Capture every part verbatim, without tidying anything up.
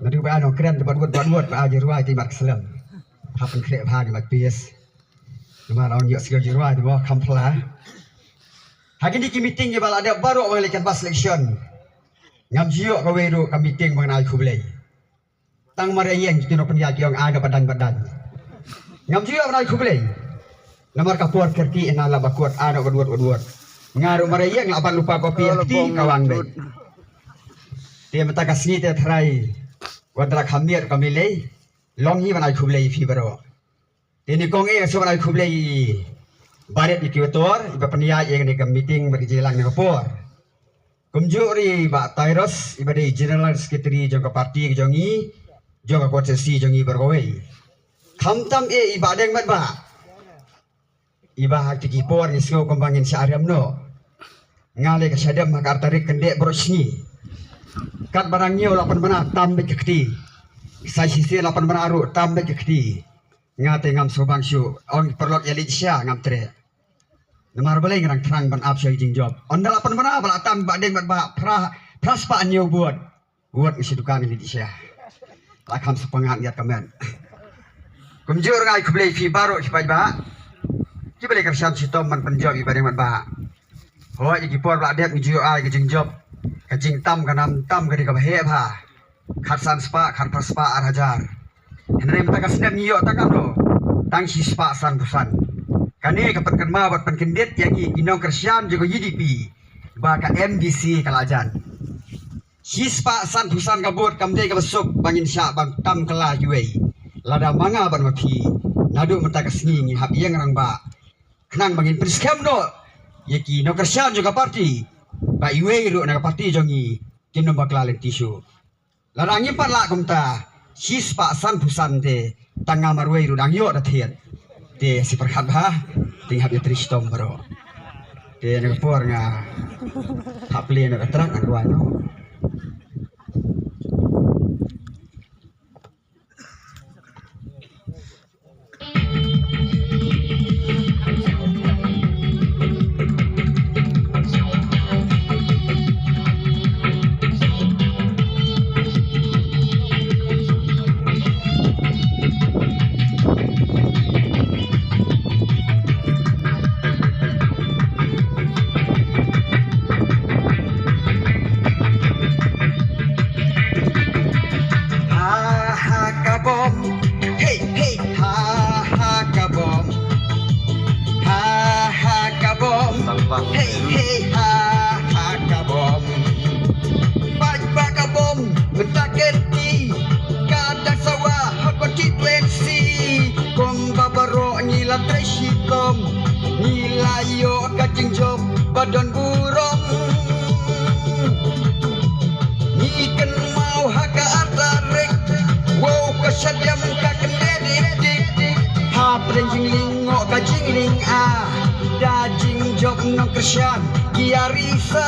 Naduh ba ai nongkren te bad wut bad wut ba ai jingrwai te mat ka slem. Ha pynkhreh bha ngi mat pis. Namar ong ïoh sngewbha jingrwai te ba kham phla. Ha kine ki meeting kiba la dep baroh ba ngi leit canvass election. Ngam ju ïoh kawei ruh ka meeting ba ngan ai khublei. Tang mar ïa ïeng ki nongpynïaid ki ong ai da ba dang ba dang. Ngam ju ïoh ban ai khublei. Namar ka por kyrkieh na la ba kut ai da ba dwot ba dwot. Nga ruh mar ïa ïeng la ban lypa kopi ïa kti ka wan beit. Te mynta ka sngi te trai. Wat la kham miet ka milei. Long hi ban ai khublei ïa phi baroh. Te nyngkong eh nga sngewbha ban ai khublei ïa i Barit ïa ki wator iba pynïaid ïa kane ka meeting bad ka jingïalang na ka por. Kumjuh ruh i Bah Tyrus iba dei General Secretary jong ka party ka jong ngi, jong ka constituency jong ngi baroh kawei. Khamtam eh i Bah Deng Metbah. Iba ha kiti ki por ngi sngew kumba ngin shah rem noh. Nga leh ka shadem ha ka ar tarik kyndit baroh sngi. Katba dang ñiew la pynbna tam beit ka kti. Sa shisien la pynbna ruh tam beit ka kti. Nga te ngam sngewbang shuh, ong paralok ïa leit sha ngam treh. Namar balei nga dang thrang ban ap sha i jingjop. Ynda la pynbna ba la tam Bah Deng Metbah phra, phra spah hynñiew vote. Vote ngi shu dukan ngi leit sha. La kham spah ngat ngiat ka met. Kumjuh ruh nga ai khublei phi baroh ki paidbah. Kiba leh kyrshan shitom ban pynjop i Bah Deng Metbah. Hooid ïa ki por ba la dep ngi ju ai ka jingjop. Ka jingtam ka nam tam ka dei kaba heh bha. Khatsan spah, khatphra spah, ar hajar. Hynrei mynta ka snem ngi ïoh tang katno? Tang shispah sanphew san. Kane ka pynkynmaw bad pynkyndit ïa ngi ki nongkyrshan jong ka U D P ba ka M D C ka la jan. Shispah sanphew san ka vote kam dei kaba suk ba ngin shah ban tam kylla kiwei. Lada ma nga bad ma phi naduh mynta ka sngi ngin hap ïeng rangbah. Khnang ba ngin pynskhem noh ïa ki nongkyrshan jong ka party ba iwei ruh na ka party jong ngi kin ym bakla lynti shuh. Lada ngim pat lah kumta, shispah sanphew san te tang nga marwei ruh dang ïoh da thied. Te shi pyrkhat bha, te ngi hap ïa trei shitom baroh. Te na ka por nga hap plie na ka trak ngan rwai noh. Ha ha ka bom, hey hey, ha ha ka bom, ha ha ka bom, hey hey, ha ha ka bom. Bad ba ka bom mynta ka ti ka dang sawa ha ka T twenty. Kumba baroh ngi la trei shitom, ngi la ïoh ka jingjop ba don burom. Ngi kynmaw ha ka ar tarik, wow ka shadem ka kyndit dik dik. Hapdeng jinglyngngoh ka jinglyngngoh, da jingjop nongkyrshan ki arisa.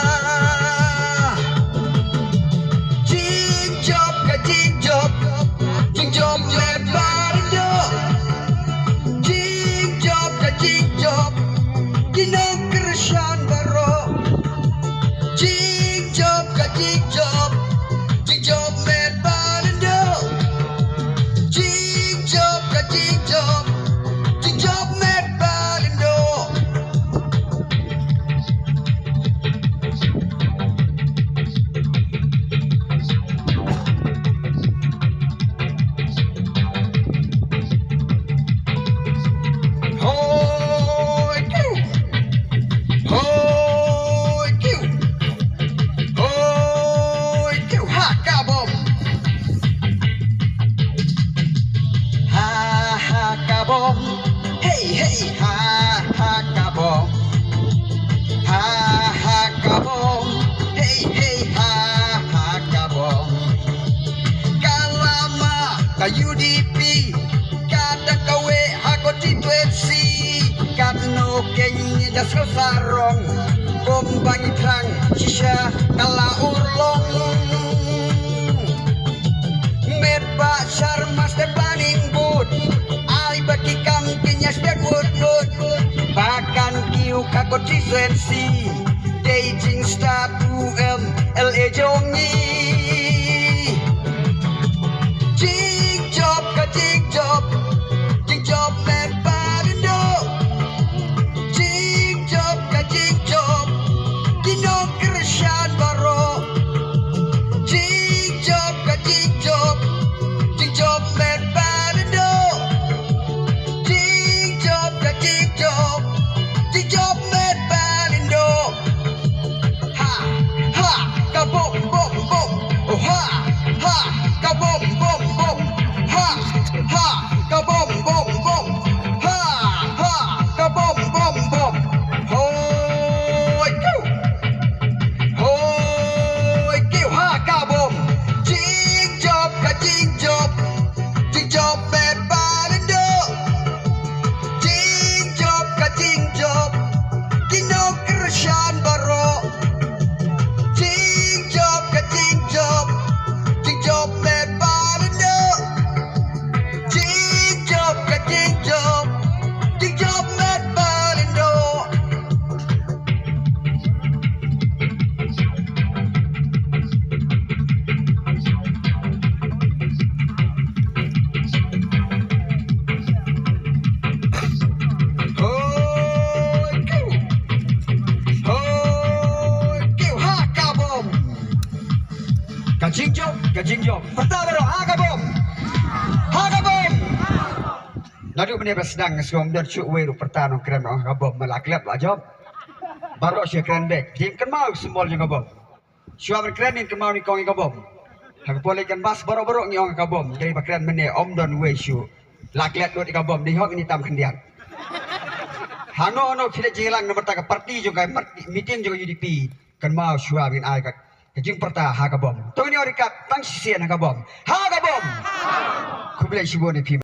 Jingjop ka jingjop, jingjop met ba lyngdoh. Jingjop ka jingjop, ki nongkyrshan baroh. Jingjop ka jingjop, jingjop met ba lyngdoh. Jingjop ka jingjop, jingjop met ba lyngdoh. Hoi kiu. Hoi kiu. Hoi kiu. Ha ka bom. Ha ha ka bom. Hey hey, ha ha ka bom. Ha ha ka bom. Hey hey, ha ha ka bom. Ka lama ka U D P ka dang kawei ha ka T twenty. Katno kein ngi da sngewsarong kumba ngi thrang shisha ka la urlong. Met ba shar master planning board ai ba ki kam ki ñias dek wut wut. Ba kan kiew ka constituency dei jingstad u M L A jong ngi. Ka jingjop. Pyrta baroh, ha ka bom. Ha ka bom. Naduh mynne ba sdang nga sngew ym don shuh uwei ruh pyrta nongkren ong ha ka bom, ma la klet la jop. Baroh shu kren beit. Jingkynmaw symbol jong ka bom. Shuwa ban kren ngin kynmaw nyngkong ïa ka bom. Ha ka por leit canvass baroh baroh ngi ong ha ka bom. Dei ba kren mynne ym don uwei shuh. La klet lut ïa ka bom. Dei hok ngin ïa tam khyndiat. Hano hano phi leit jingïalang na bynta ka party jong ka, meeting jong ka U D P. Kynmaw shuwa ngin ai ka, ka jingpyrta ha ka bom. To ngin ïa ryngkat tang shisien ha ka bom. Ha ka bom. Khublei shibun ïa phi.